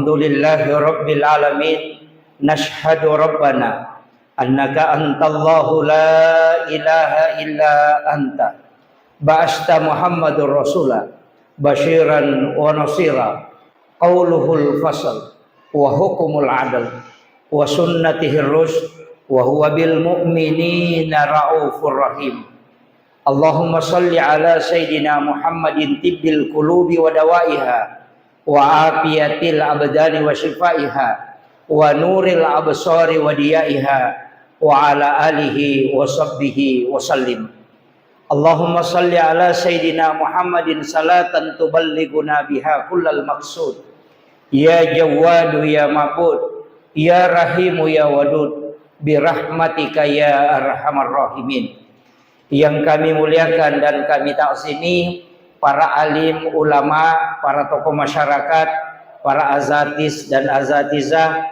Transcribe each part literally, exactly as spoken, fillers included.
لله رب العالمين. نشهد ربنا أنك أنت الله لا إله إلا أنت. بعثت محمد رسولا بشيرا ونصيرا. قوله الفصل وحكم العدل وسنته الرشد وهو بالمؤمنين رءوف رحيم. اللهم صل على سيدنا محمد طب القلوب ودوائها وعافية الأبدان وشفائها ونور الأبصار وضيائها وعلى آله وصحبه وسلم. اللهم صل على سيدنا محمد صلاة تبلغنا بها كل المقصود. يا جواد يا معبود، يا رحيم يا ودود، برحمتك يا أرحم الراحمين. Yang kami muliakan dan kami takzimi para alim ulama, para tokoh masyarakat, para azatis dan azatizah,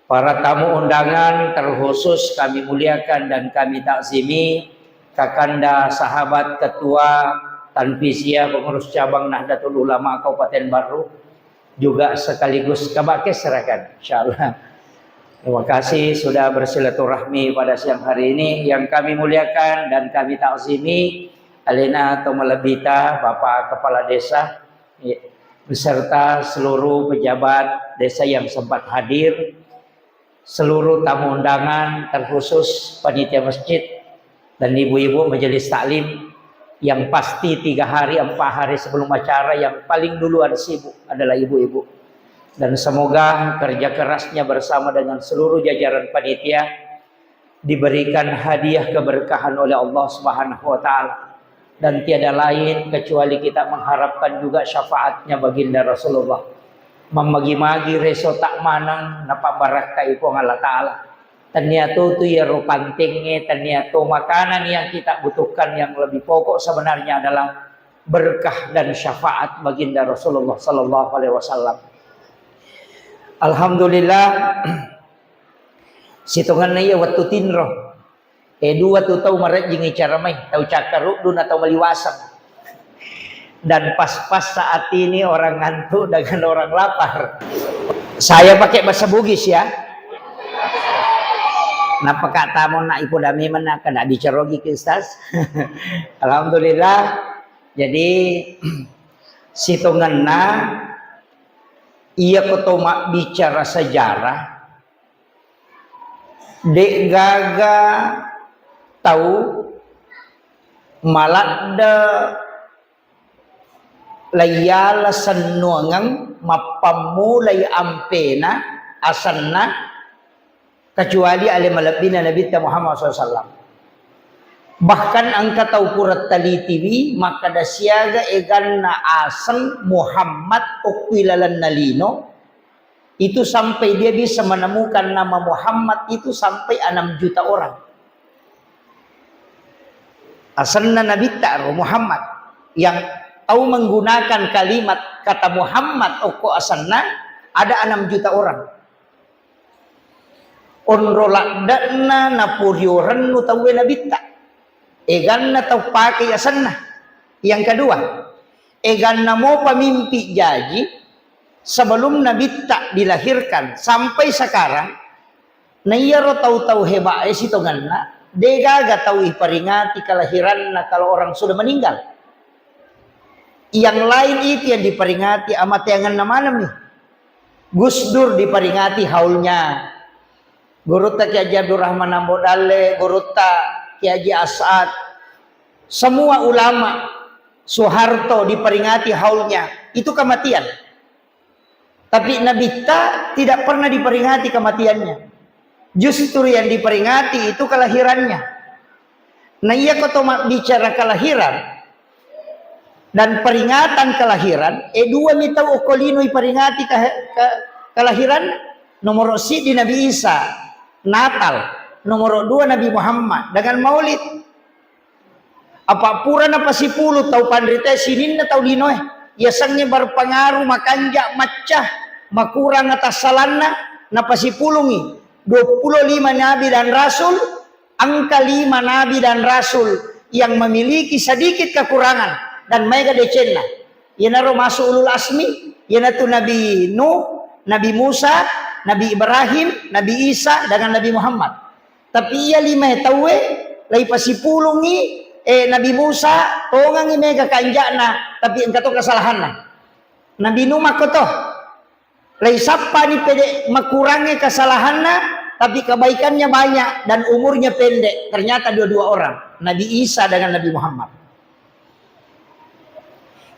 para tamu undangan, terkhusus kami muliakan dan kami takzimi Kakanda, sahabat, ketua Tanfiziyah, pengurus cabang Nahdlatul Ulama Kabupaten Barru, juga sekaligus Kabak Kes, rekan. Insyaallah. Terima kasih sudah bersilaturahmi pada siang hari ini. Yang kami muliakan dan kami takzimi, alena to malebbita, Bapak Kepala Desa, ya, beserta seluruh pejabat desa yang sempat hadir, seluruh tamu undangan, terkhusus panitia masjid dan ibu-ibu majelis taklim, yang pasti tiga hari, empat hari sebelum acara yang paling duluan sibuk adalah ibu-ibu. Dan semoga kerja kerasnya bersama dengan seluruh jajaran panitia diberikan hadiah keberkahan oleh Allah Subhanahu wa Ta'ala, dan tiada lain kecuali kita mengharapkan juga syafaatnya Baginda Rasulullah. Mammagi-magi reso tak maneng napabbarakkai Puang Allah Ta'ala. Tania tu tu iyaro pantengnge, tania tu makanan yang kita butuhkan, yang lebih pokok sebenarnya adalah berkah dan syafaat Baginda Rasulullah sallallahu alaihi wasallam. Alhamdulillah, sitongenna iya wettu tinro. E, dua tu tau marejjing icara mai, tau Cakkaruddu na tau Maliwaseng. Dan pas-pas saat ini orang ngantuk dengan orang lapar. Saya pakai bahasa Bugis ya. Napaka tamu nak ipo dame mana kada bicarogi ke Ustaz. Alhamdulillah. Jadi sitongenna iya ko to mabbicara sejarah, de'gaga tau maladde laiyala sennuangeng mappammulai ampena asenna kecuali ale malebbina Nabitta Muhammad sallallahu alaihi wasallam. Bahkan engka tau pura talitiwi makkada siaga eganna aseng Muhammad okko ilalenna lino, itu sampai dia bisa menemukan nama Muhammad itu sampai enam juta orang. Asenna Nabitta ro Muhammad, yang tau menggunakan kalimat kata Muhammad okko asenna ada enam juta orang. Onro ladde'na napuriorennu tauwe Nabitta. Eganna tau pake asenna. Yang kedua, eganna mopa mimpi jaji sebelum Nabitta dilahirkan sampai sekarang, na iyaro tau-tau hebat e sitongenna, degaga tau iperingati kelahiranna kalau orang sudah meninggal. Yang lain itu yang diperingati amateangenna maneng mi. Gus Dur diperingati haulnya. Gurutta Kiai Haji Abdurrahman Ambo Dalle, gurutta Kiai Haji As'ad. Semua ulama, Soeharto diperingati haulnya. Itu kematian. Tapi Nabitta tidak pernah diperingati kematiannya. Justru yang diperingati itu kelahirannya. Nah, iya ko to mabbicara kelahiran dan peringatan kelahiran, e dua mi tau okko lino iperingati ke, ke, kelahiran. Nomoro siddi Nabi Isa, Natal. Nomoro dua Nabi Muhammad dengan Maulid. Apa pura napasipulu tau panrita sininna tau linoe. Yasengnge berpengaruh, makanja, macca, makurang atassalanna, napasipulungi dua puluh lima nabi dan rasul, engka lima nabi dan rasul yang memiliki sedikit kekurangan dan maega decenna. Iyanaro masuk ulul asmi, Iyanatu Nabi Nuh, Nabi Musa, Nabi Ibrahim, Nabi Isa, dengan Nabi Muhammad. Tapi iya lima tauwe, lai pasipulungi, eh, Nabi Musa, tongangi mega kanja'na, tapi engka to kesalahanna. Nabi Nuh makko to, lai sappani pede makurangnge kesalahanna, tapi kebaikannya banyak dan umurnya pendek. Ternyata dua-dua orang, Nabi Isa dengan Nabi Muhammad.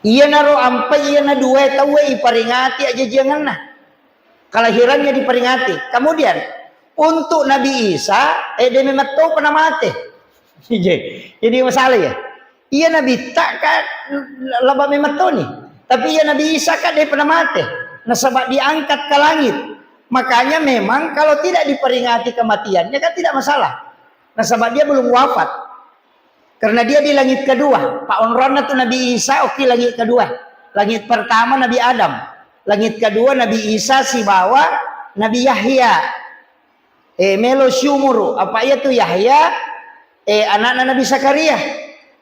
Iyanaro ampai iyana dua tauwe iperingati ajajiangenna. Kelahirannya diperingati. Kemudian, untuk Nabi Isa, eh, de memetto pernah mate. Jadi masalah ya. Iya Nabi tak kan laba memettoni. Tapi iya Nabi Isa kan de pernah mate. Nasaba diangkat ke langit. Makanya memang kalau tidak diperingati kematiannya kan tidak masalah. Nasaba dia belum wafat. Karena dia di langit kedua. Pak onronna tu Nabi Isa, oke, langit kedua. Langit pertama Nabi Adam. Langit kedua Nabi Isa sibawa Nabi Yahya. Eh, melo siumuru. Apa iya tu Yahya? Eh, anakna Nabi Zakaria.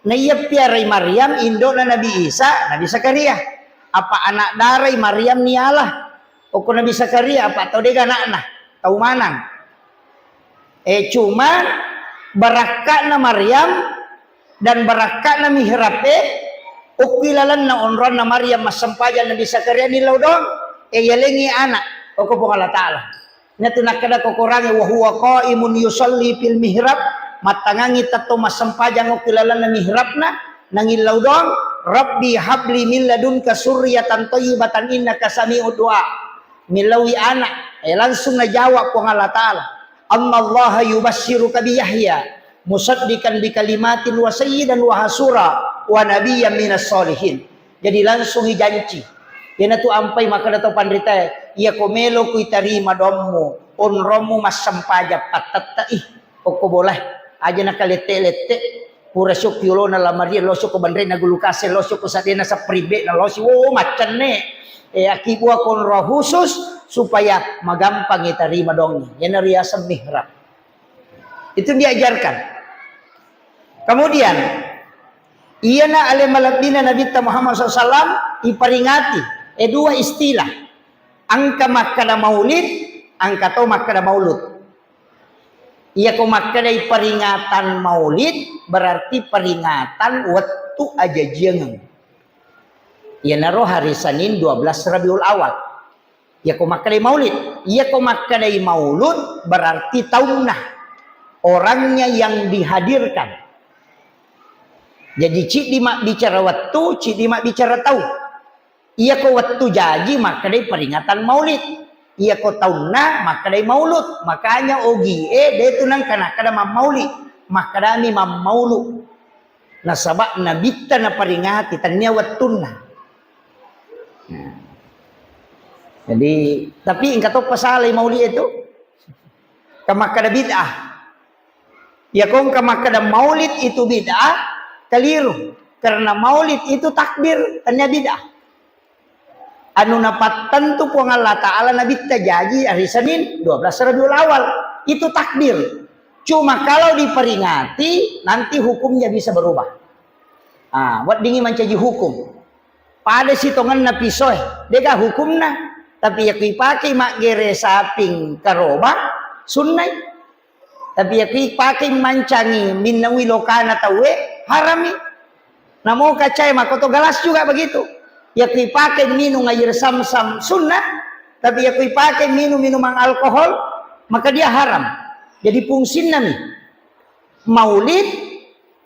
Na iya piarai Maryam, indokna Nabi Isa, Nabi Zakaria. Apa anak darai Maryam niala? Oko Nabi Zakaria, apa tau dega anakna? Tau manang. Eh, cuma barakka'na Maryam dan barakka'na mihrab e, okki lalenna onronna Maryam massempajang Nabi Zakaria nillau doang, eh, yalengi anak, oko Puang Allah Ta'ala. Natu nakkeda ko Korangnge, "Wa huwa qaimun yusalli fil mihrab," mattangangi tetto massempajang okki lalenna mihrabna, nangillau doang, "Rabbi habli min ladunka surriyatan thayyibatan innaka sami'ud du'a." Millauwi anak, eh, langsung najawab Puang Allah Ta'ala, "Annallaha yubassiruka bi Yahya musaddiqan bi kalimatin wa sayyidan wa hasura wa nabiyyan minas solihin." Jadi langsung ijanci. Iyanatu ampai makkeda to panritae, "Iya ko melo ku itarima dommu, onrommu massempajang pattette'i." Okko bolae, aja nakalette-lette, pura syokki olona lamarie, losokko banrena gulukase, losokko sadena sapribbe'na, losi, wo, maccenne. Eh, akibua konro khusus supaya magampang itarima doangnge. Iyana riaseng mihrab. Itu diajarkan. Kemudian, iyana ale malebbina Nabitta Muhammad sallallahu alaihi wasallam iperingati, eh, dua istilah. Engka makkeda maulid, engka to makkeda maulud. Iyako makkedai peringatan maulid, berarti peringatan wettu ajajiangeng. Iyanaro hari Senin dua belas Rabiul Awal. Iyako makkedai maulid, iyako makkedai maulud, berarti taunna, orangnya yang dihadirkan. Jadi, ciddi mabbicara wettu, ciddi mabbicara tau. Iyako wettu jaji makkedai peringatan maulid. Iyako taunna makkedai maulud. Makanya ogie detu nengka nakkeda mammaulid. Makkedami mammaulu. Nasaba nabitta naperingati, tennia wettunna. Nah. Jadi, tapi engka to pasalai maulid itu. Kamakkeda bid'ah. Iyako engka makkeda maulid itu bid'ah, keliru. Karena maulid itu takbir, tennia bid'ah. Anu napattentu Puang Allah Ta'ala nabitta jaji hari Senin dua belas Rabiul Awal. Itu takbir. Cuma kalau diperingati, nanti hukumnya bisa berubah. Ah, weddingi mancaji hukum. Pada sitongenna pisoe, dega hukumna. Tapi yakku ipake maggere saping karobang, sunnai. Tapi yakku ipake mancangi minnaui lokana tauwe, harami. Namo kacae makkoto galas juga begitu. Yakku ipake minum air sam-sam sunnah, tapi yakku ipake minum minuman alkohol, maka dia haram. Jadi fungsinna mi. Maulid,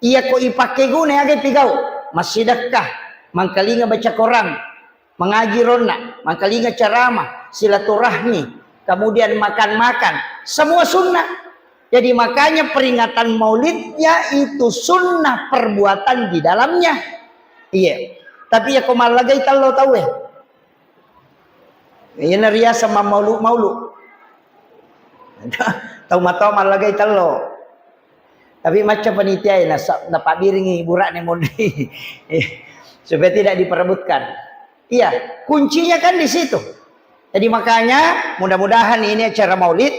iyako ipake guna aga pigau, massidekka, mangkalinga baca Quran, mengaji ronna, mangkalinga ceramah, silaturahmi, kemudian makan-makan, semua sunnah. Jadi makanya peringatan maulidnya itu sunnah perbuatan di dalamnya. Iya. Tapi ya ko mallagai tello tauwe. Iyana riaseng mammaulu-maulu. Tau matoa mallagai tello. Tapi macca panitiae nasa-, napabbiringi bura'ne monri. Supaya tidak diperebutkan. Iya, kuncinya kan di situ. Jadi makanya mudah-mudahan ini acara maulid,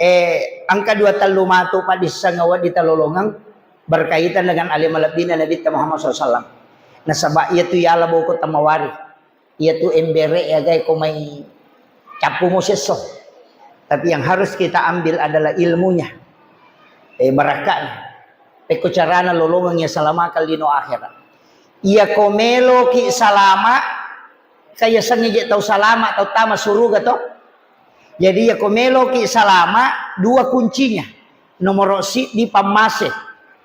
eh, engka dua tellu matu paddisseng wedding talolongeng berkaitan dengan ale malebbina Nabitta Muhammad sallallahu alaihi wasallam. Nasaba iyatu yala boko tamawari. Iya tu embere ya gai ko mai cappu mo sesso. Tapi yang harus kita ambil adalah ilmunya. Eh, barakakna. Pekko carana lolongeng ya salama kallino akhirat. Iya ko meloki salama, kaya sengi je tau salama, tau tama suruga to. Jadi iya ko meloki salama, dua kuncinya. Nomoro siddi pammase,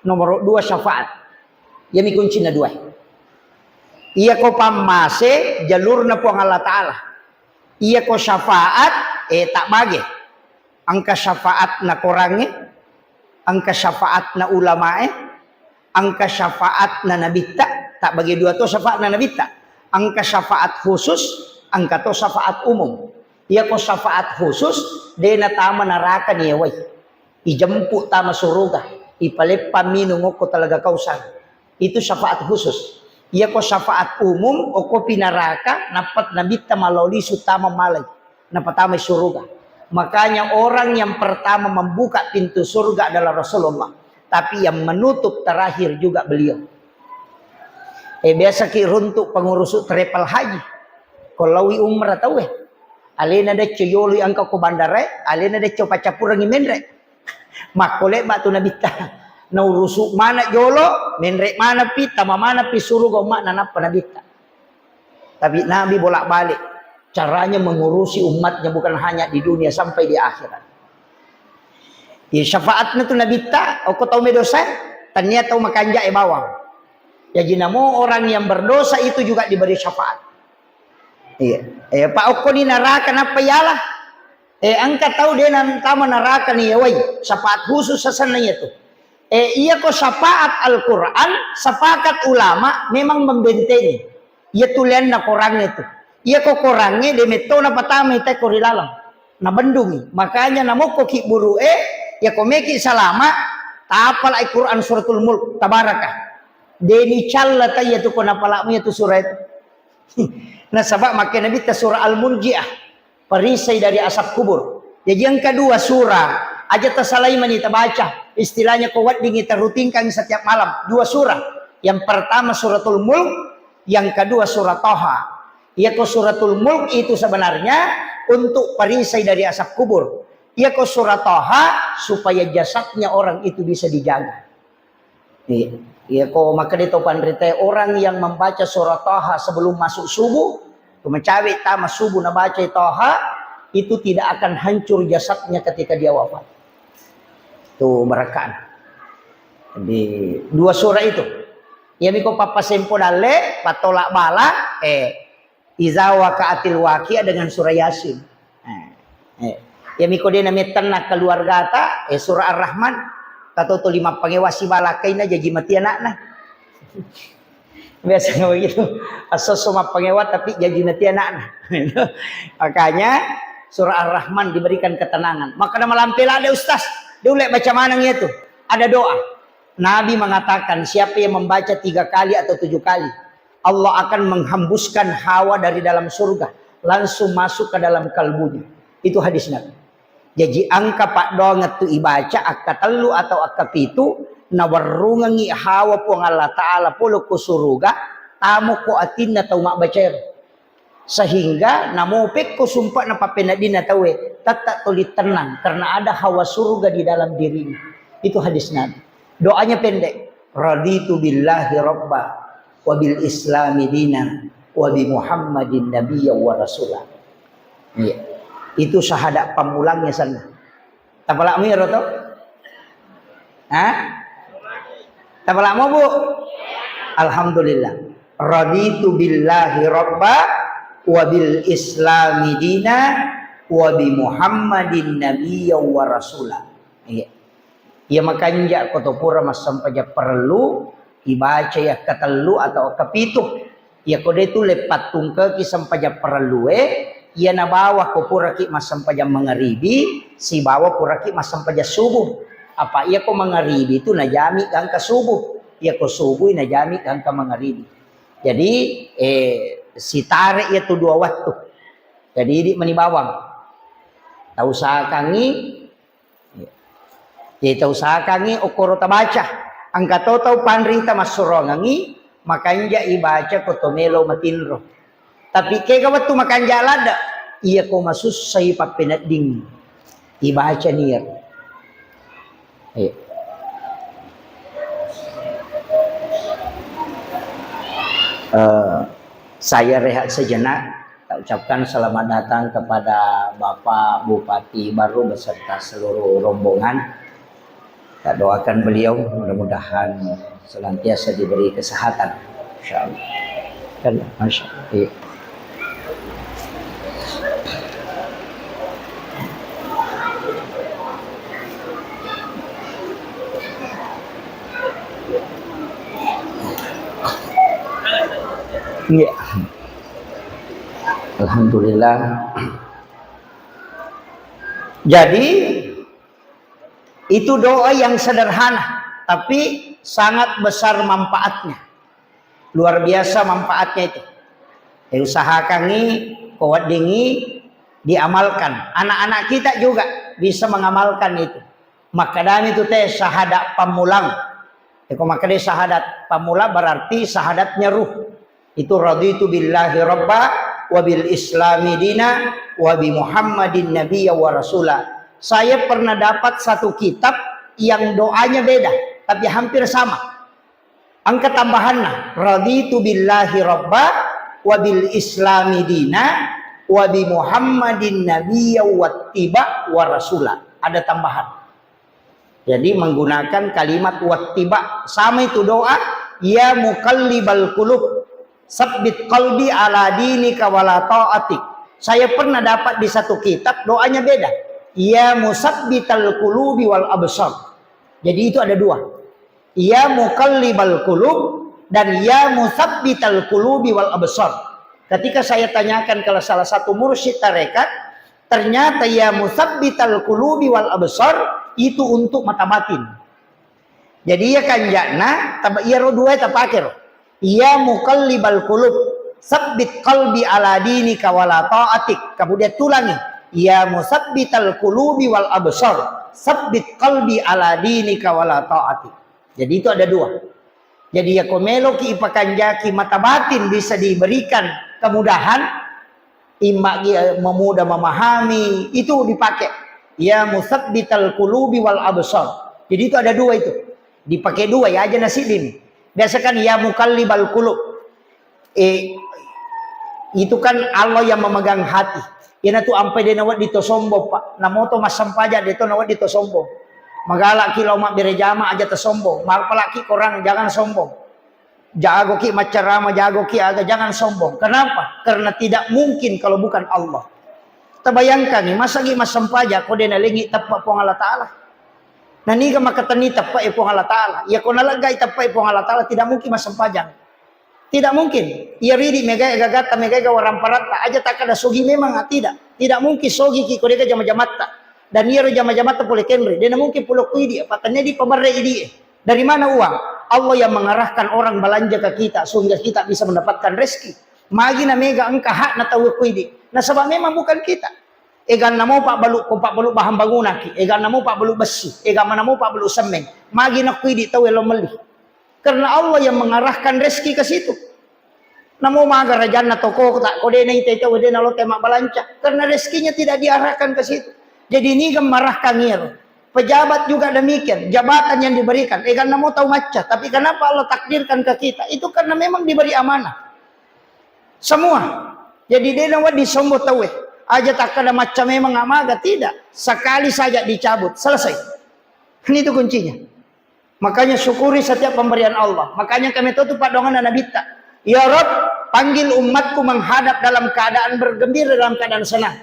nomoro dua syafaat. Iyami kuncinna dua. Iya ko pammase, jalurna Puang Allah Ta'ala. Iya ko syafaat, eh, tak bage. Engka syafaatna korangnge, engka syafaatna ulamae, engka syafaatna nabitta, tak bage dua to syafaatna nabitta. Engka syafaat khusus, engka to syafaat umum. Iya ko syafaat khusus, de natama naraka ni yawai. Ijempu tama suruga, ipaleppa minung okko Telaga Kausar. Itu syafaat khusus. Iya ko syafaat umum, okko pi naraka, nappa nabitta malao lisu tama malai, napatamai suruga. Makanya orang yang pertama membuka pintu surga adalah Rasulullah. Tapi yang menutup terakhir juga beliau. Eh, biasa ki runtuk pengurusu travel haji. Ko laowi umrah tau eh. Alena decco yolo angka ko bandara, alena decco paccappurengi menre. Makko lebba tu nabitta. Naurusu mana jolo, menre mana pi, tama mana pi suruga umma nanappa nabitta. Tapi Nabi bolak-balik caranya mengurusi umatnya bukan hanya di dunia sampai di akhirat. Iya, syafaatna tu nabitta, okko tau medosa, tania tau makanja e bawang. Jadi namo orang yang berdosa itu juga diberi syafaat. Iya. Eh, pa okkoni naraka nappa yala. Eh, engka tau de nantama naraka ni yawai. Syafaat khusus sasanna iya tu. Eh, iya ko syafaat Al-Quran, sepakat ulama memang membentengi. Iya tu lianna korangnge tu. Iya ko korangnge de metto napatamai te ko ri laleng. Nabendungi. Makanya namokko ki buru e, iya ko meki salama, tapalai Quran suratul Mulk, tabaraka. De ni calla ta iya tu ko napalamu iya tu surah itu. Nasaba makkeda Nabitta surah Al-Munjiah, perisai dari asap kubur. Jadi yang kedua surah, aja tasalai mani tabaca. Istilahnya ko weddingi tarutinkan setiap malam. Dua surah. Yang pertama suratul Mulk, yang kedua surah Taha. Iya ko suratul Mulk itu sebenarnya untuk perisai dari asap kubur. Iya ko surah Taha supaya jasadnya orang itu bisa dijaga. Iya. Iya ko makkeda to panrita, orang yang membaca surah Taha sebelum masuk subuh, tu mencawe tama subuh nabaca Taha, itu tidak akan hancur jasadnya ketika dia wafat. Tu barakkana. Di dua surah itu. Iya miko pappasempo dalle, patolak bala, eh, Iza waqa'atil waqi'ah dengan surah Yasin. Eh, eh. Iya miko de namettenna keluargata, eh, surah Ar-Rahman. Tatoto lima pangewa sibala kaina jaji mati anakna. Biasanya begitu. Asoso mappangewa tapi jaji mati anakna. Makanya surah Ar-Rahman diberikan ketenangan. Maka nama lampe lade ustaz, dia ulek baca maneng itu. Ada doa. Nabi mengatakan, siapa yang membaca tiga kali atau tujuh kali, Allah akan menghembuskan hawa dari dalam surga, langsung masuk ke dalam kalbunya. Itu hadis Nabi. Jaji engka paddoangeng tu ibaca akka tellu atau akka pitu, nawerrungengi hawa Puang Allah Ta'ala pole ko suruga, tamo ko atinna tau mabbacaero. Sehingga namo pekko sumpa'na pappeneddinna tauwe, tette tuli tenang karena ada hawa surga di dalam dirinya. Itu hadis Nabi. Doanya pendek. Raditu billahi rabba wa bil islami dina wa bi Muhammadin nabiyya wa rasula. Iya. Itu syahadat pammulangnya sana. Tapalakmu iyaro to? Hah? Tapalakmu, Bu? Alhamdulillah. Raditu billahi rabba wa bil islami dina wa bi Muhammadin nabiyya wa rasula. Iya. Iya makanja ko to pura massempajang parellu, ibaca iya katellu atau kepitu. Iyako de tu lepattungkeki sempajang parellue, iya nabawa ko puraki massempajang mangaribi, sibawa puraki massempajang subuh. Apa iyako mangaribi tu najami gangka subuh, iyako subuh najami gangka mangaribi. Jadi, eh, sitare iya tu dua wattu. Jadi idi mani bawang. Tausahakangi Iya. Jadi tausahakangi okkoro tabaca. Engka to tau panrita massurongengi, makanja ibaca ko to melo matinro. Tapi kega wettu makanja ladde, iya ko masussai pappenedding, ibaca niat. Iya. Eh, saya rehat sejenak. Tak ucapkan selamat datang kepada Bapak Bupati baru beserta seluruh rombongan. Kita doakan beliau mudah-mudahan senantiasa diberi kesehatan. Insyaallah. Kan, Masya Allah. Iya. Iya. Alhamdulillah. Jadi, itu doa yang sederhana, tapi sangat besar manfaatnya. Luar biasa manfaatnya itu. Eh, usahakangi, ko weddingi, diamalkan. Anak-anak kita juga bisa mengamalkan itu. Makkadami tu te syahadat pammulang. Eh, ko makkeda syahadat pammula berarti syahadatnya ruh. Itu raditu billahi rabba wa bil islami dina wa bi Muhammadin nabiyya wa rasula. Saya pernah dapat satu kitab yang doanya beda, tapi hampir sama. Engka tambahanna, raditu billahi rabba wa bil islami dina wa bi Muhammadin nabiyya wattiba wa rasula. Ada tambahan. Jadi menggunakan kalimat wattiba, sama itu doa, ya muqallibal qulub, sabbit qalbi ala dinika wala ta'atik. Saya pernah dapat di satu kitab doanya beda. Ya musabbital qulubi wal absar. Jadi itu ada dua. Ya muqallibal qulub dan ya musabbital qulubi wal absar. Ketika saya tanyakan ke salah satu mursyid tarekat, ternyata ya musabbital qulubi wal absar itu untuk mata batin. Jadi ya kanjana, tab-, iya ro dua tapake ro. Ya muqallibal qulub, sabbit qalbi ala dinika wala ta'atik. Kemudian tulangi, ya musabbital qulubi wal absar, sabbit qalbi ala dinika wala ta'atik. Jadi itu ada dua. Jadi ya ko meloki ipakanjaki mata batin bisa diberikan kemudahan, imma gi-, eh, memudah memahami, itu dipakai. Ya musabbital qulubi wal absar. Jadi itu ada dua itu. Dipakai dua ya aja nasi ini. Biasakan ya muqallibal qulub. Eh, itu kan Allah yang memegang hati. Iyanatu ampai de nawedding to sombong, Pak. Namoto massempajang de to nawedding to sombong. Magalaki lao mabbere jama aja to sombong. Mapalaki korang jangan sombong. Jagoki maccarama, jagoki aga, jangan sombong. Kenapa? Karena tidak mungkin kalau bukan Allah. Tabayangkangi, masagi massempajang ko de nalengi teppa Puang Allah Taala. Naniga makatenni teppa e Puang Allah Taala. Iya ko naleggai teppa e Puang Allah Taala, tidak mungkin massempajang. Tidak mungkin. Iya ridi megai gagatta, megai ga waramparatta. Aja takkada sogi memang, ah, tidak. Tidak mungkin sogi ki ko dega jama-jamatta. Dan iyaro jama-jamatta pole kenre. Dena mungkin pole kuidi, apa tenne di pabarre idi. Dari mana uang? Allah yang mengarahkan orang belanja ke kita sehingga kita bisa mendapatkan rezeki. Magi na mega engka hakna tau kuidi. Nasaba memang bukan kita. Eganna mo pabbalu, ko pabbalu bahan bangunan ki. Eganna mo pabbalu bessi. Eganna mo pabbalu semen. Magi na kuidi tau lo melli. Karena Allah yang mengarahkan rezeki ke situ. Namo maga rajanna toko tak ko de naita-ita, de nalo te mabbalanca. Karena rezekinya tidak diarahkan ke situ. Jadi ini gemarahkan ngir. Pejabat juga demikian, jabatan yang diberikan. Eganna mo tau macca, tapi kenapa Allah takdirkan ke kita? Itu karena memang diberi amanah. Semua. Jadi de nawa disombo tauwe. Aja takkada macca memang amaga, tidak. Sekali saja dicabut, selesai. Ini itu kuncinya. Makanya syukuri setiap pemberian Allah. Makanya kami tutup padongan Nabitta. Ya Rob, panggil umatku menghadap dalam keadaan bergembira, dalam keadaan senang.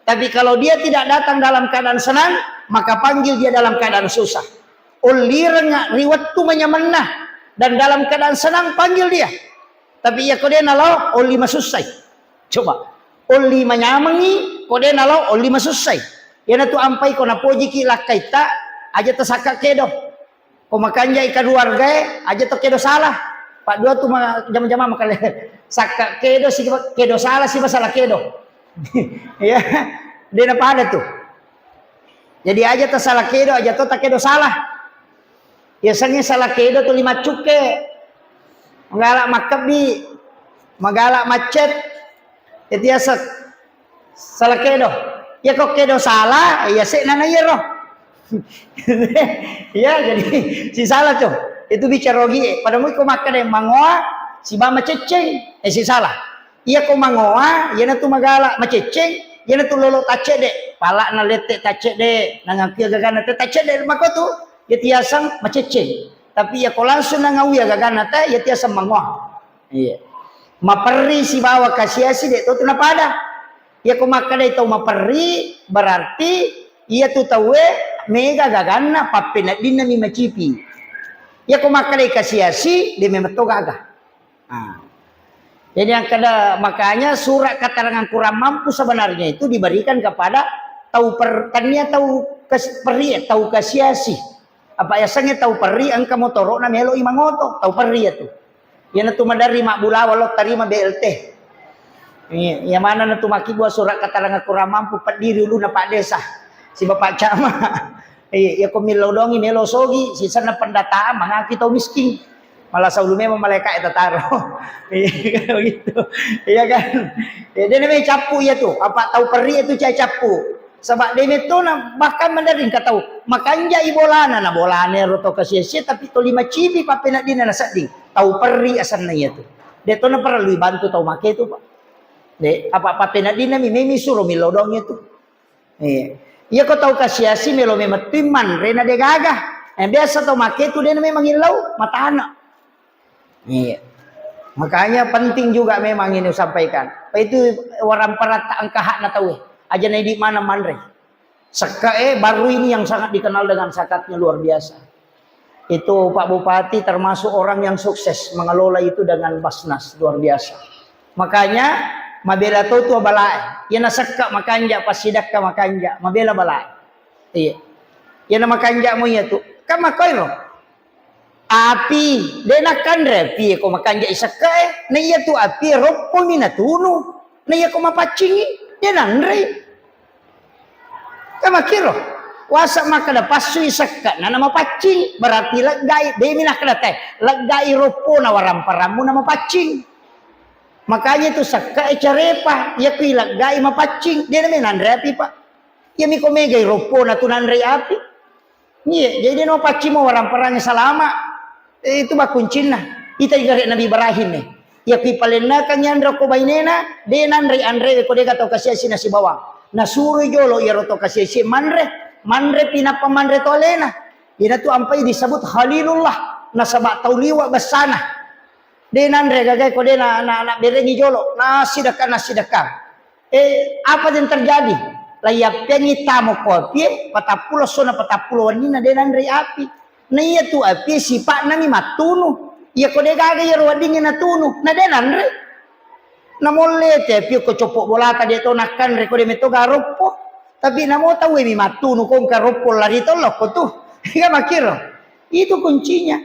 Tapi kalau dia tidak datang dalam keadaan senang, maka panggil dia dalam keadaan susah. Ullirenga riwettu manyamenna dan dalam keadaan senang panggil dia. Tapi iya ko de nalo, olli masussai. Coba. Olli manyamengi, ko de nalo, olli masussai. Iyanatu ampai ko napojiki lakkaitta, aja tasakka kedo. Ko makanjai kaluargae, aja to kedo salah. Pak dua tu ma-, jama-jama makale. Sakka kedo si kedo salah si masalah kedo. Ya, de napada tu. Jadi aja tasala kedo, aja to takedo salah. Yasengnge sala kedo tuli maccukke, magala makkebbi, magala maccet, Iyatu yaseng sala kedo. Iyako kedo sala, iya se'na na iyaro. Iya, jadi sisala tu. Itu bicara ogi e. Pada mui ko makkeda mangoa, siba macecceng, eh sisala. Iyako mangoa, iyanatu magala macecceng, iyanatu lolo taccedde. Pala'na lette taccedde, nangakui gagana te taccedde mako tu, iyatu yaseng macecceng. Tapi iyako langsung nangaui gagana te, iyatu yaseng mangoa. Iya. Maperri sibawa kasiasi de' to tu napada. Iyako makkedai tau maperri, berarti iyatu tauwe mega gaganna, pappeneddinna mi macipi. Iyako makkedai kasiasi, de' memang to gaga. Ah. Jadi yang kada, makanya surat keterangan kurang mampu sebenarnya itu diberikan kepada tau per, tania tau kes, perri, tau kasiasi. Apa yasengnge tau perri engka motoro'na meloi mangoto, tau perri iyatu. Iyanatu maderri mabbulawa lo tarima B L T. Iya, iya manenna tu makkibua surat keterangan kurang mampu peddiri uluna Pak Desa. Si Bapak Camat. Iya, iya ko millau dongi melo sogi, sisenna pendataan mangaki tau miskin. Malah saulu memang malaikat itu taro. Iya, begitu. Iya kan? Ya, de' namai cappu iyatu. Apa tau perri iyatu cai cappu. Saba' de' metto na, bahkan maderri engka tau makanja'i bolana, na bolana ero to kasiasi, tapi toli macipi pappeneddinna nasedding. Tau perri asenna iyatu. De' to naparellui bantu tau make tu, Pak. De', apa pappeneddinna mi memi suro millau doang iyatu. Iya. Iyako tau kasiasi melo memettui manre na de' gaga. Eh, biasa tau make tu de' na memang illau, matana. Iya. Makanya penting juga memang ini usampaikan. Apa itu waramparatta engka hakna tauwe. Aja na idi' maneng manre. Sekke'e baru ini yang sangat dikenal dengan zakatnya luar biasa. Itu Pak Bupati termasuk orang yang sukses mengelola itu dengan Basnas, luar biasa. Makanya mabela to tu bala'e. Iyana sekke' makanja', passidekka makanja', mabela bala'e. Iya. Iyana makanja' mo iyatu. Kan makkoiro. Api, de' nakkanre api ko makanja'i sekke'e, na iyatu api roppomi natunu, na iyako mapaccingi, de' nanrei. Kan makkiro, wasa makkeda passui sekke'na na mapaccing, berarti leggai, de'mi nakkeda te, leggai roppona waramparammu na mapaccing. Makanya itu sekke'e carepa, iyako ileggai mapaccing, de' name nanre api, Pak. Iyami ko megai roppona tu nanrei api. Iya, jadi no paccimo waramparang salama. Eh, itu bakkuncinna. Ita igare Nabi Ibrahim e. Iya pi palennakang yanre ko bainena, de nanre anre ko dega tau kasiasi nasibawang. Nasuro jolo iyaro tau kasiasi manre, manre pinappa manre to alena. Ina tu ampai disebut Khalilullah, nasaba tau liwa bessana. De nanre gagai ko de na, na, na berengi jolo, nasidekka, nasidekka. Eh, apa yang terjadi? Laiyappiangngi tamo ko apie, patappulo sona patappulo wenninna de nanrei api. Na iya tu apie sipa'na mi mattunu. Iya ko de gaga iyaro weddingnge natunu, na de nanre. Namolle te apie ko coppo bolata de to nakkanre ko de metto garoppo. Tapi namo tauwe mi mattunu ko engka roppo lari tollo ko tu. Iya makkiro. Itu kuncinya.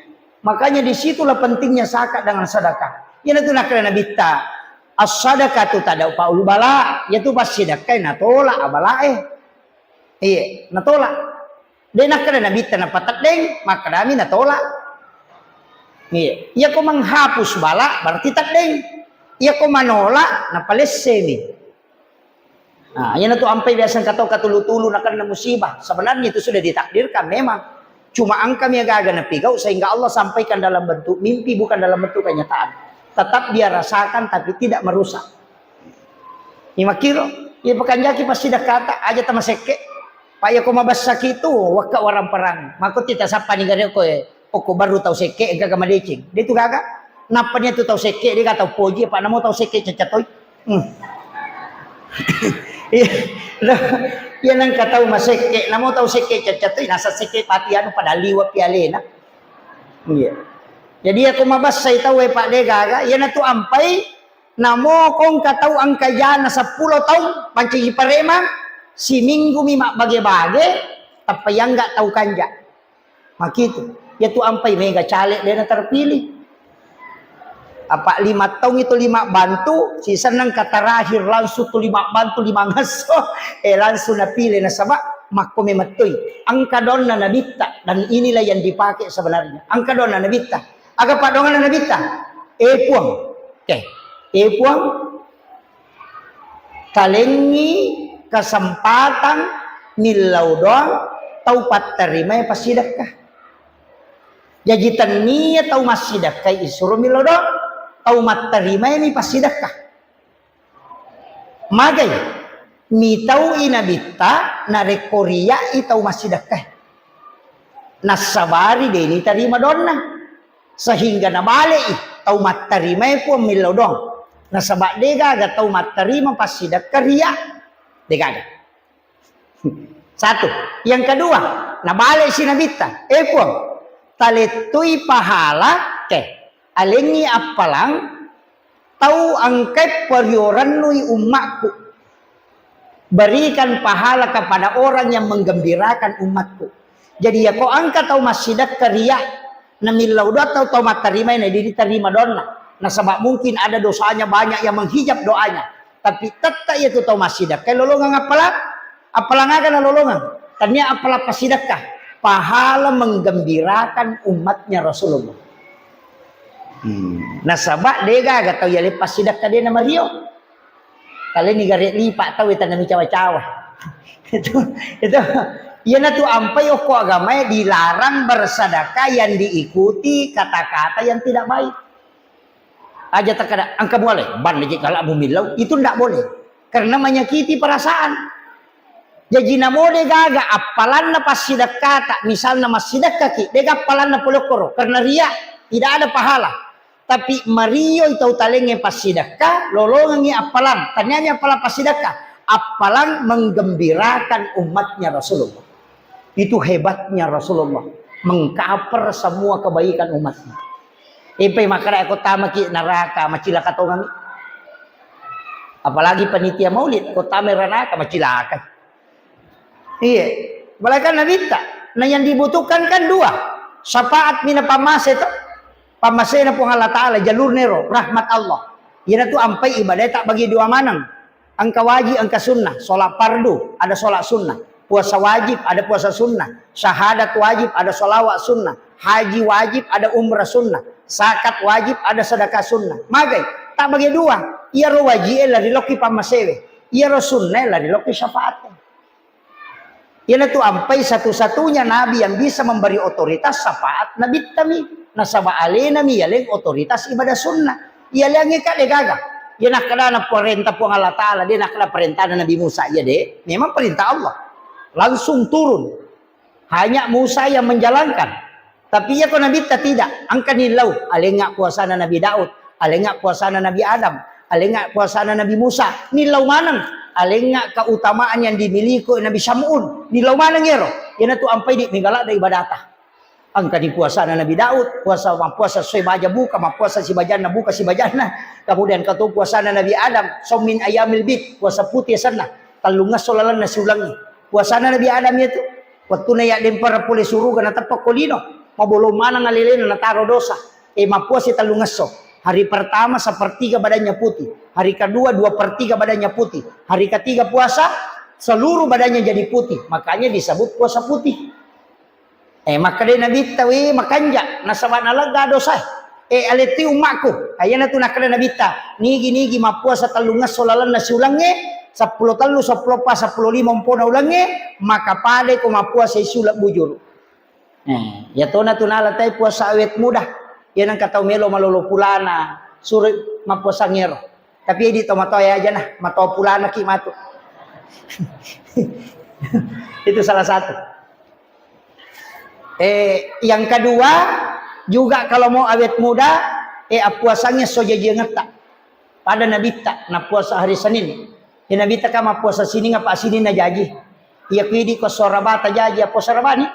Makanya disitulah pentingnya zakat dengan sedekah. Iyana tu nakkeda Nabitta, as-sadaqatu tadfa'ul bala, iyatu passidekkai natola abalae. Iya, natola. De nakkeda Nabitta napateddeng, makkedami natola. Iya, iyako menghapus bala berarti teddeng. Iyako manola napalessemi. Nah, iyana tu ampai biasa engka tau katulu-tulu nakenna musibah. Sebenarnya itu sudah ditakdirkan memang. Cuma engkami aga-aga napigau sehingga Allah sampaikan dalam bentuk mimpi, bukan dalam bentuk kenyataan. Tetap dia rasakan tapi tidak merusak. Imakiro, iya pakanjaki pasti dakata aja tamasekke. Pak yako mabessaki tu wakka warang perang. Mako tita sappa ni gare ko e. Okko baru tau sekke engka ga madeceng. De tu gaga. Nappa ni tu tau sekke de ga tau poji apa namo tau sekke cacca toi. Hmm. Iya. Iya nangka tau masekke, namo tau sekke cacca toi nasa sekke pati anu pada liwa pialena. Iya. Jadi aku mabassai tau e Pak de gaga, iya natu ampai namo kongka tau angka jana seppulo taung pancaji paremang, siminggu mi mabbage-bage, tappa yangga tau kanja. Makitu. Iya tu ampai mega caleg dena terpilih. Apa lima taung itu lima bantu, sisenna engka terakhir langsung tu lima bantu lima ngasso, eh langsung napile nasaba makko memettoi. Engka donna nabitta dan inilah yang dipakai sebenarnya. Engka donna nabitta. Aga padonganna nabitta? Eh puang. Oke. Eh puang. Talengngi kesempatan millau doang tau pattarimae passidekka. Jaji tennia tau massidekkai isuro millau doang, tau mattarimae mi passidekka. Magai mitau i nabitta narekko ria'i tau massidekka. Nassabari deni tarima donna. Sehingga nabale'i tau mattarimae puang millau doang. Nasaba degaga tau mattarima passidekka ria. Degaga. Satu. Yang kedua, nabale si nabitta, "Eh Puang, talettui pahala ke alengngi appalang tau engkai periorennui ummakku. Berikan pahala kepada orang yang menggembirakan umatku." Jadi yako engka tau massidekka ria, namillau doa tau, tau matterimai, na diri tarima doanna. Nasaba mungkin ada dosanya banyak yang menghijab doanya. Tapi tetap yatu tau massidekka lolongeng appalang. Appalang aga nalolongeng? Tania appalang passidekka. Pahala menggembirakan umatnya Rasulullah. Hmm. Nasaba degaga tau yale passidekka de namario. Taleni gare lipa tau tanami cawa-cawa. Itu, itu. Iyanatu ampai okko agamae dilarang bersedekah yang diikuti kata-kata yang tidak baik. Aja takkada, "Engka muale, banna je kala mumillau." Itu ndak boleh. Karena menyakiti perasaan. Jaji namo degaga appalanna passidekkata, misalna massidekkaki, dega appalanna pole okkoro, karena ria, tidak ada pahala. Tapi marioi tau talengnge passidekka, lolongengngi appalang. Taniani appalang passidekka, appalang menggembirakan umatnya Rasulullah. Itu hebatnya Rasulullah, mengcover semua kebaikan umatnya. Epai makkada ko tamaki neraka, macilaka tongang. Apalagi panitia maulid, ko tama neraka, macilaka. Iya, apalagi kan nabitta. Nah, yang dibutuhkan kan dua. Syafaat mina pammase to. Pammasena Puang Allah Ta'ala, jalurna ero, rahmat Allah. Iyanatu ampai ibadah tak bagi dua maneng. Engka wajib, engka sunnah. Sholat fardu, ada sholat sunnah. Puasa wajib, ada puasa sunnah. Syahadat wajib, ada sholawat sunnah. Haji wajib, ada umrah sunnah. Zakat wajib, ada sedekah sunnah. Magai, tak bagi dua. Iyaro wajib e lari lokki pammasewe. Iyaro sunnah e lari lokki syafaat. Iyanatu ampai satu-satunya nabi yang bisa memberi otoritas syafaat nabittami. Nasaba alenami yaleng otoritas ibadah sunnah. Iyaleangnge ka de gaga. Iya nakkadana parenta Puang Allah Ta'ala, de nakkada parentana Nabi Musa. Iya de, memang perintah Allah. Langsung turun. Hanya Musa yang menjalankan. Tapi iya ko nabitta tidak, engka nillau, alengnga puasana Nabi Daud, alengnga puasana Nabi Adam, alengnga puasana Nabi Musa, nillau maneng, alengnga keutamaan yang dimiliki Nabi Syam'un, nillau maneng ero, iyanatu ampai di mega ladde ibadata. Engka di puasana Nabi Daud, puasa, mappuasa soe baja buka, mappuasa sibajanna buka sibajanna, kemudian katu puasana Nabi Adam, saum min ayyamil bid, puasa putih asenna, tellungngesso lalenna siulengnge, puasana Nabi Adam itu, Wettuna yaddempereng pole suruga nateppa ko lino, mabolong maneng alelena nataro dosa. E, mappuasa tellungesso. Hari pertama sepertiga badannya putih, hari kedua dua per tiga badannya putih, hari ketiga puasa seluruh badannya jadi putih. Makanya disebut puasa putih. E, makkeda Nabitta, "We, makanja, nasaba nalegga dosa." E, aletti ummakku. Ayanatu nakkeda Nabitta, "Nigi-nigi mappuasa tellungesso lalenna siulengnge, seppulo tellu, seppulo eppa, seppulo lima umpona ulengnge, maka padai ko mappuasa siuleng bujuru." E, iyatona tu nala tai puasa awet muda. Iya nengka tau melo malolo pulana, suro mappuasangngero. Tapi idi tau matoa aja nah, matoa pulana ki matu. Itu salah satu. Eh, yang kedua, juga kalau mau awet muda, eh, appuasangngi esso jajiangetta. Pada Nabitta, nappuasa hari Senin. Ya Nabitta ka mappuasa Sining apa Sining na jaji. Iya ku idi ko esso Araba ta jaji, appuasa Arabani.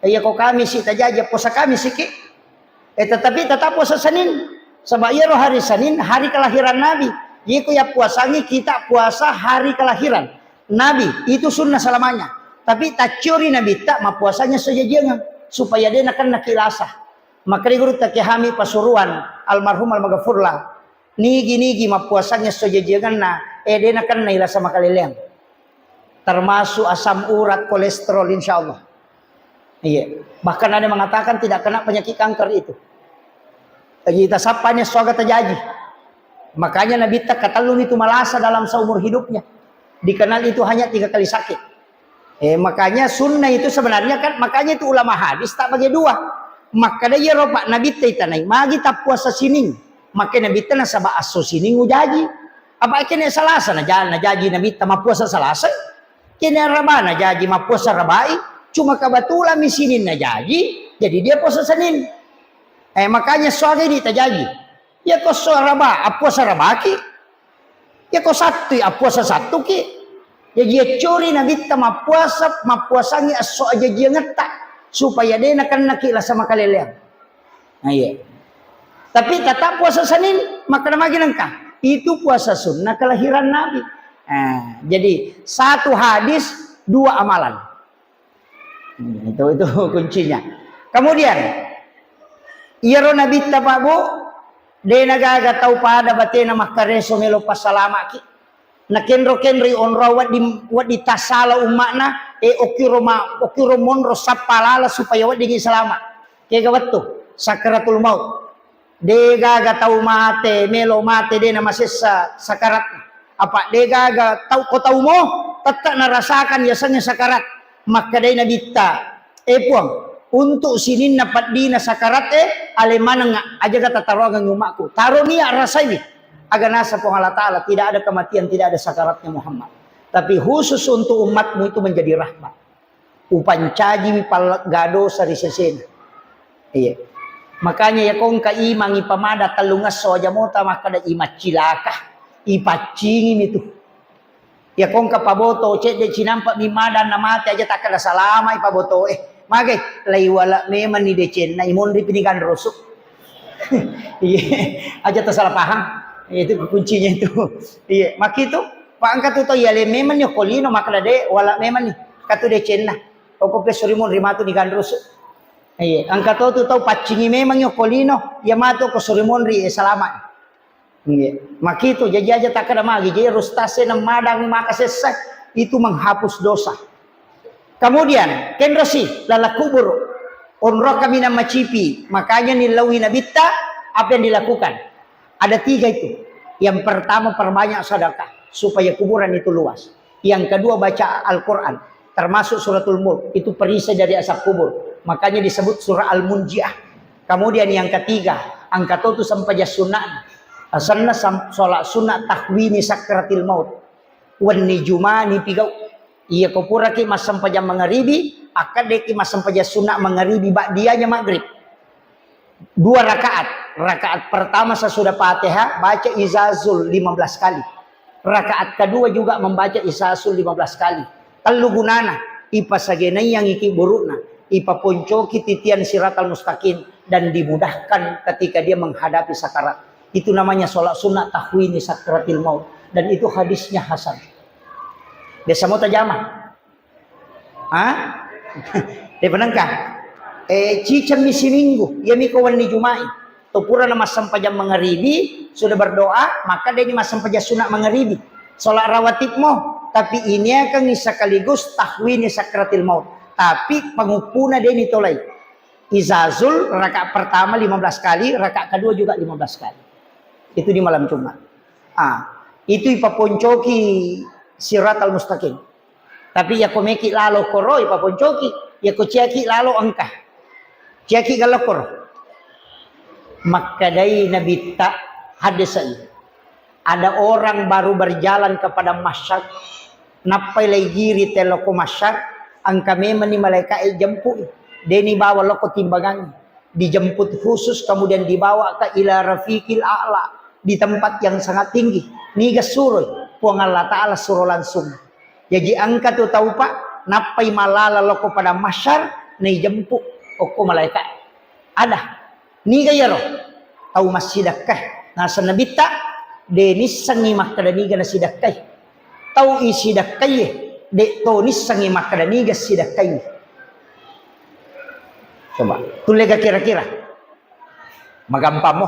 Iya ko Kamisi ta jaji, appuasa Kamisi ki. Eh, tetapi tetap puasa Senin. Sebab iyaro hari Senin, hari kelahiran Nabi. Iya ko yappuasangngi kita puasa hari kelahiran Nabi, itu sunnah selamanya. Tapi tacciori Nabitta mappuasanya sejajiangan supaya de nakenna kilasa. Makkedai Gurutta Kiai Hamid Pasuruan, almarhum almaghfurlah, nigi-nigi mappuasanya sejajianganna, eh, de nakennai lasa makaleleang. Termasuk asam urat, kolesterol, insya Allah. Iya. Bahkan ada mengatakan tidak kena penyakit kanker itu. Jadi tasappani esso aga tajaji. Makanya Nabitta katelluni tu malasa dalam seumur hidupnya. Dikenal itu hanya tiga kali sakit. Eh, makanya sunnah itu sebenarnya kan, makanya itu ulama hadis tak bagi dua. Makkeda iyaro Pak Nabitta itanai, magi tappuasa sining. Makkeda Nabitta nasaba asso sining ujaji. Apa kene Salasa naja-, najaji Nabitta mappuasa Salasa? Kene Araba najaji mappuasa Arabai. Cuma kebetulan mi sining najaji, jadi dia puasa Senin. Eh, makanya soagai di tajaji. Ya ko so Araba, appuasa Arabaki. Ya ko Sattui, appuasa Sattuki. Ya jia cori Nabitta mappuasa, mappuasangi esso ajajiangetta supaya de nakennaki lasa makaleleang. Nah, iya. Tapi tetap puasa Senin, makkeda magi nengka. Itu puasa sunnah kelahiran Nabi. Nah, jadi satu hadis, dua amalan. Hmm, itu, itu kuncinya. Kemudian, iyaro Nabitta, Pak Bu, de nagaga tau pada batena makkareso melo passalamaki. Nakenro-kenroi onro wedding, wedding tassala umma'na, e, okkiro ma-, okkiro monro sappa lala supaya weddingi salama. Kega wettu sakaratul maut. De gaga tau mate, melo mate, de namasessa sakaratna. Apa de gaga tau, ko tau mo, tette narasakan yasengnge sakarat. Makkedai Nabitta, "E Puang, untuk sininna peddina sakarat e, ale maneng ajaga tataroangengngi umma'ku. Taro nia rasaiwi. Aga nasa Puang Allah Ta'ala, tidak ada kematian, tidak ada sakaratnya Muhammad. Tapi khusus untuk umatmu itu menjadi rahmat." Upancajiwi pallegga dosa ri sesena. Iya. Makanya ya kongka imang ipamada tellungesso aja mota makkeda imaccilaka, ipaccingimi tu. Ya kongka paboto cedde cinampa mi mada na mate aja takkeda salama ipaboto e. Magai, laiwala memang ni decenna imonri pini ganrosu. Iya, aja tersalah paham. Itu kuncinya itu. Iya, makitu. Pak engka tu tau yale memang ni okolino makkeda de wala memang ni. Katu decenna. Oko pe sorimonri matu ni ganrusu. Iya, engka to tu tau paccingi memang ni okolino, ya matu ko sorimonri e salama. Iya. Makitu jaji aja takkeda magi je rustase na madang maka sessa itu menghapus dosa. Kemudian, kenrosi, lala kubur, onro kaminang macipi, makanya nillaui Nabitta, apa yang dilakukan? Ada tiga itu. Yang pertama, perbanyak sedekah, supaya kuburan itu luas. Yang kedua, baca Al-Quran, termasuk suratul Mulk, itu perisai dari azab kubur. Makanya disebut surah Al-Munjiah. Kemudian yang ketiga, angka totu sempajang sunnah. Asanna sam-, sholat sunnah tahwini sakratil maut. Wenni Juma ni pigau. Iya ko puraki massempajang mangaribi, akkaddeki massempajang sunna mangaribi ba'dianya maghrib. Dua rakaat. Rakaat pertama sesudah Fatihah baca Izazul lima belas kali. Rakaat kedua juga membaca Izazul lima belas kali. Tellu gunana, ipasagenaiangi ki burukna, ipaponcoki titian siratal mustaqim, dan dimudahkan ketika dia menghadapi sakarat. Itu namanya sholat sunnah tahwini sakratil maut. Dan itu hadisnya hasan. Biasa mau tajama? Hah? Dia penengkah? Eh, cicammi siminggu. Iya miko wenni Jumai. To pura na massempajang mangaribi, sudah berdoa, maka dia ini massempajang sunat mangaribi. Sholat rawatib mo. Tapi ini akan sekaligus tahwini sakratil maut. Tapi penguppuna dia ini tolai. Izazul rakaat pertama lima belas kali, rakaat kedua juga lima belas kali. Itu di malam Jumat. Ah, itu ipaponcoki siratal mustaqim. Tapi ya ko meki lalo koro ipaponcoki, ya ko ciaki lalo engka. Ciaki galo koro. Makkedai Nabitta hadisai. Ada orang baru berjalan ke padang mahsyar, nappai laigiri teloko mahsyar, engka memang ni malaika e jempui. Deni bawa loko timbangangi. Dijemput khusus, kemudian dibawa ke ila rafiqil a'la, di tempat yang sangat tinggi. Niga suroi? Puang Allah Ta'ala suro langsung. Jaji engka tu tau, Pak, nappai malala loko padang mahsyar, naijemput okko malaika. Ada. Niga iyaro? Tau massidakkae. Naseng Nabitta, de nissengngi makkeda niga nasidakkai. Tau isidakkaie, de to nissengngi makkeda niga sidakkai. Coba, tullega kira-kira. Magampammo.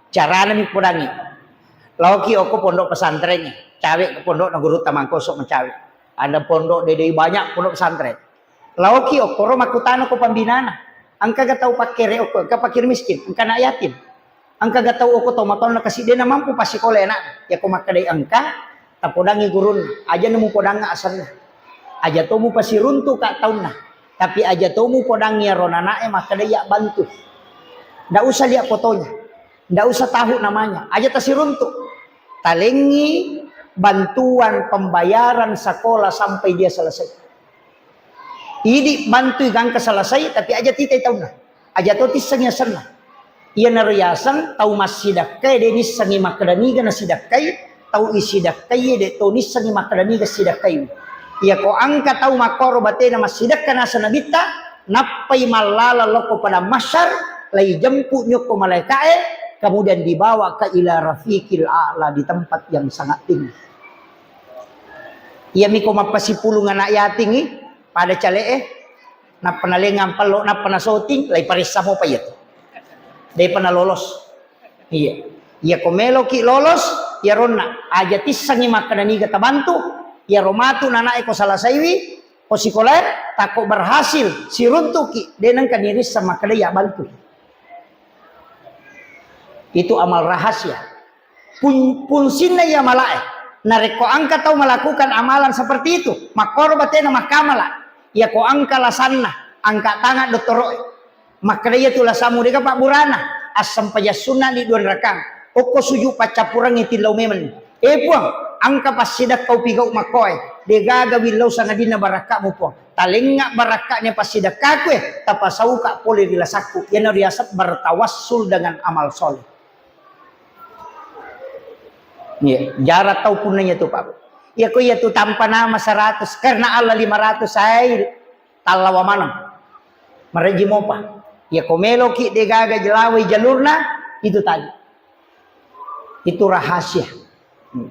Carana mi podangi. Laoki okko pondok pesantren, cawe ke pondok na guru tamangkoso mencawe. Ada pondok dede banyak pondok pesantren. Laoki okkoro makkutana ko pambinana. Engka ga tau pakkere okko, engka fakir miskin, engka anak yatim. Engka ga tau okko tomatoanna kasi de namampu pasikola ana'na. Yako makkedai engka, tapodangi gurunna. Aja na mupodangnga asenna. Aja to mupasiruntuka taunna. Tapi aja to mupodangngi iyaro nana'e makkedai ya bantu. Ndak usah lihat fotonya. Ndak usah tahu namanya. Aja tasiruntu. Talengi bantuan pembayaran sekolah sampai dia selesai. Idi bantui gangka selesai, tapi aja titai taunna. Aja to tissengi asenna. Iyanaro yaseng tau massidakkae de nissengi makkeda niga nasidakkai, tau isidakkaie de to nissengi makkeda niga sidakkai. Iyako engka tau makkoro batena massidakka naseng nabitta, nappai mallala lokko padang mahsyar, lai jemput nyokko malaikae, kemudian dibawa ke ila rafiqil a'la, di tempat yang sangat tinggi. Iyami ko mappasipulung anak yating i, pada cale'e, nappa nalengang pello, nappa nasoting, lai paressa mopa iyatu. Depa nalolos. Iya. Iya ko meloki lolos, iyaronna aja tissengi makkeda niga tabantu, iyaro matu nana'e ko salasaiwi, ko sikolae, tako berhasil, siruntuki, de nengka nirisseng makkeda iya bantu. Itu amal rahasia. Pun-, fungsinna iya malae. Narekko engka tau melakukan amalan seperti itu, makkoro batena makkamala. Iyako engka lasanna, angka tangan dottoro'e. Makkeda iyatu lasamu dega pabburana, assempajang sunna di dua rakang. Okko sujud paccappurengngi tillau memeng. Eh Puang, engka passidakka upigau makkoe. Degaga willau sangadinna barakkamu Puang. Talengnga barakka'na passidakkaku e, tapasauka pole ri lasakku. Iyana riaseng bertawassul dengan amal soleh. Iya, jarang tau punna iyatu, Pak. Iya ko iyatu tanpa nama seratus, karena Allah lima ratus, ai tallawa maneng. Marejji mopa. Iya ko meloki degaga jelawai jalurna, itu tadi. Itu rahasia. Hmm.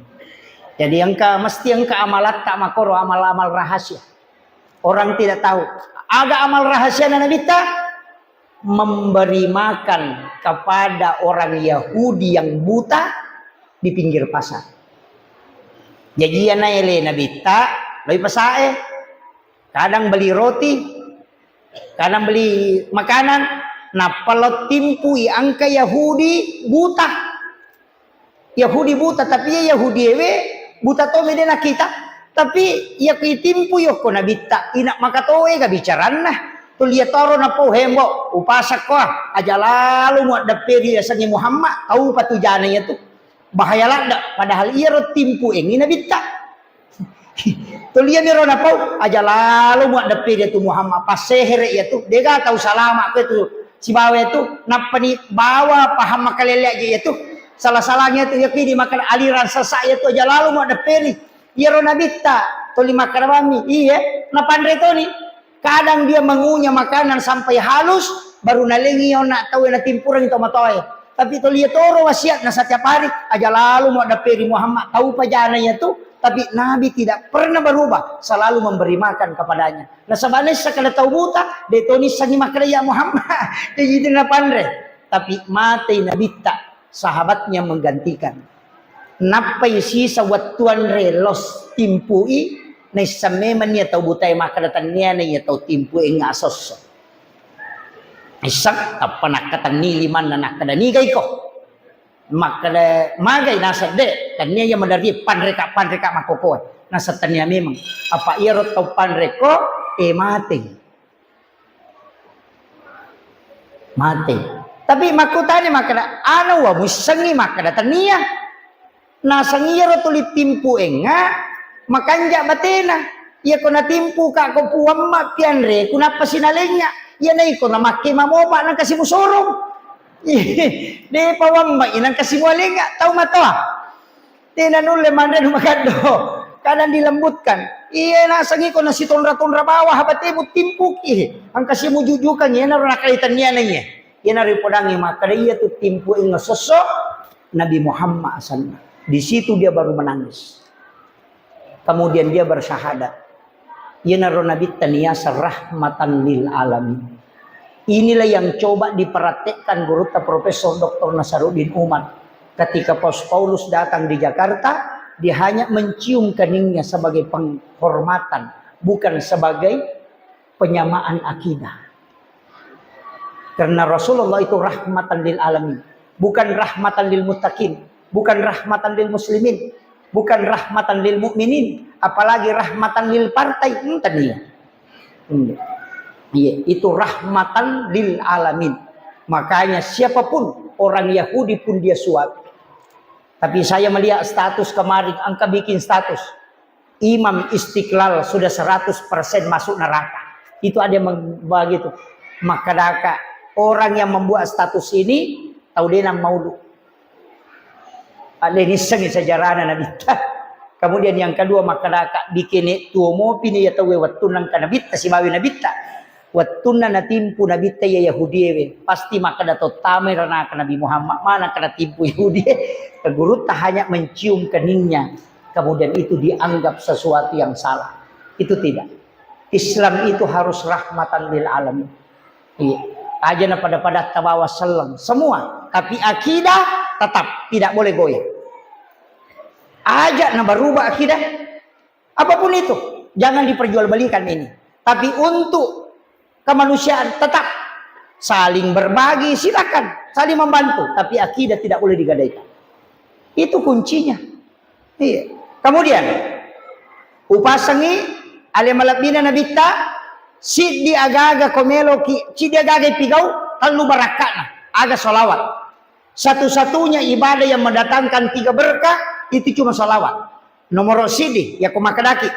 Jadi engka, mesti engka amalatta makoro amal-amal rahasia. Orang tidak tahu. Aga amal rahasiana Nabitta? Memberi makan kepada orang Yahudi yang buta di pinggir pasar. Jaji iyana ele Nabitta, loi pasae. Kadang beli roti, kadang beli makanan, nappa lao timpui engka Yahudi buta. Yahudi buta, tapi iya Yahudi ewe buta to mede nakita. Tapi iya ku itimpu yokko Nabitta, ina makatoega bicaranna. Tulia toro napau hembo, upasakko, aja lalu muaddepperi yasengnge Muhammad, tau patujana iyatu. Bahaya ladde, padahal iyaro timpu engi Nabitta. Toliami ro napau, aja lalo muaddeppe dia tu Muhammad, passehere iya tu, dega tau salama ko tu sibawa tu, nappani bawa paham makalele aja iya tu, salah-salahnya tu, iya kidi makan aliran sesat iya tu, aja lalo muaddepperi. Iyaro Nabitta, toli makkadammi, iye, napanre toni. Kadang dia mengunyah makanan sampai halus, baru nalengi onna tau na timpurengi tomatoae. Tapi toli toro wasiatna setiap hari, aja lalo muaddepperi Muhammad, tau pajana iya tu, tapi Nabi tidak pernah berubah, selalu memberi makan kepadanya. Nasaba naisseng kada tau buta, de to nissengi makkeda ya Muhammad. Jadi napanre. Tapi matei Nabitta, sahabatnya menggantikan. Nappai sisa wettu anre los timpui, naisseng memang iya tau butae makkeda tenniana iya tau timpui engnga sosso. Isseng, tappa nakkatenni limanna nakkeda, "Niga iko?" Makkeda, "Magai?" Naseng, "De, tennia iya maderri, panreka, panreka makkokoe." Naseng, "Tennia memang." Apa iyaro tau panreko, eh, matei. Matei. Tapi makkutani makkeda, "Anu wa muissengi?" Makkeda, "Tennia." Naseng iyaro tuli timpu engnga, makanja batena. Iyako natimpuka ko Puang ma pianreku, nappa sinalengnga. Iyana iko namakke mamopa nangka simusorong. Depa wamma inangka simualengnga, tau matoa. Tena nulle manre nu magaddo. Kadang dilembutkan. Iya naseng iko nasitonra-tonra bawah batemu timpuki. Angka simujujukan, iyanaro nakaitanniana iya. Iyanaro ipodangngi makkeda iyatu timpu engnga sosso Nabi Muhammad asanna. Di situ dia baru menangis. Kemudian dia bersyahadat. Iyanaro Nabitta niaseng rahmatan lil alamin. Inilah yang coba dipraktekkan gurutta Profesor Doktor Nasaruddin Umar. Ketika Paus Paulus datang di Jakarta, dia hanya mencium keningnya sebagai penghormatan, bukan sebagai penyamaan akidah. Karena Rasulullah itu rahmatan lil alamin. bukan rahmatan lil muttaqin, bukan rahmatan lil muslimin, bukan rahmatan lil mukminin, apalagi rahmatan lil partai. Enten iya. Hmm. Iya, itu rahmatan lil alamin. Makanya siapapun orang Yahudi pun dia suap. Tapi saya melihat status kemarin, engka bikin status. Imam Istiqlal sudah seratus persen masuk neraka. Itu ada yang meng-, begitu. Makkedaka, orang yang membuat status ini tau de nammaulu. Ade nissengi sejarahna Nabitta. Kemudian yang kedua, makkedaka, bikene tuo mopi ni ya tauwe wettunna engka Nabitta, sibawi Nabitta. Wettunna natimpu Nabitta iya Yahudiewe, pasti makkeda, "Tottamai ranaka Nabi Muhammad, mana kada timpu Yahudie?" Gurutta hanya mencium keningnya, kemudian itu dianggap sesuatu yang salah. Itu tidak. Islam itu harus rahmatan lil alamin. Iya. Aja na pada-pada tabawa selleng. Semua. Tapi akidah tetap tidak boleh goyah. Aja na berubah akidah. Apapun itu, jangan diperjualbelikan ini. Tapi untuk kemanusiaan tetap saling berbagi, silakan saling membantu, tapi akidah tidak boleh digadaikan. Itu kuncinya. Iya. Kemudian upasengi ale malebbina Nabitta, siddi agaga ko meloki, siddi agaga ipigau, tellu barakka'na. Aga salawat. Satu-satunya ibadah yang mendatangkan tiga berkah itu cuma salawat. Nomor sidi, yako makkedaki,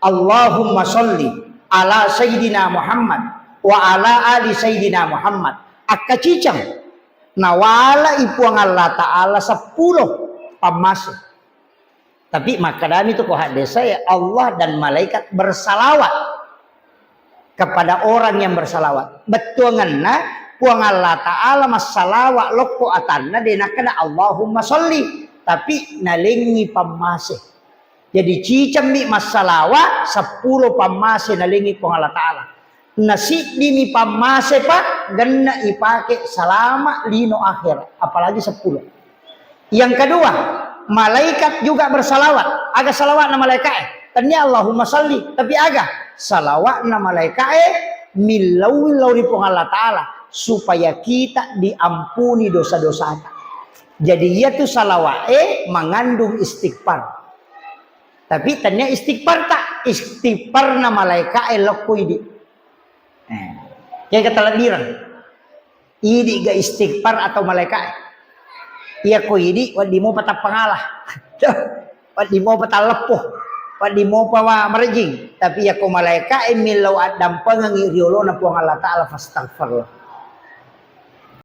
"Allahumma sholli ala Sayyidina Muhammad wa ala ali Sayyidina Muhammad." Akkaciceng nawalai Puang Allah Ta'ala seppulo pammase. Tapi makkedami tu ko haddesae, Allah dan malaikat bersalawat kepada orang yang bersalawat. Bettuangenna Puang Allah Ta'ala massalawat lokko atanna, de nakkeda Allahumma sholli, tapi nalengi pammase. Jadi cicemmi massalawat, seppulo pammase nalengi Puang Allah Ta'ala. Nasiddimi pammase pa, genna ipake salama lino akhirat, apalagi seppulo. Yang kedua, malaikat juga bersalawat. Aga salawatna malaika'e? Tennia Allahumma salli, tapi aga salawatna malaika'e millau-millau ri Puang Allah Ta'ala supaya kita diampuni dosa-dosata. Jadi iya tu salawa'e mengandung istighfar. Tapi tennia istighfar tak? Istighfarna malaika'e lokko idi. Eh, kega talebbiran. Idi ga istighfar atau malaika'e? Iya ko idi, wedding mopa tappangala. Wedding mopa talleppo. Wedding mopa wa marejing. Tapi iya ko malaika'e millau addampengengi riolona Puang Allah Ta'ala, fastaghfirullah.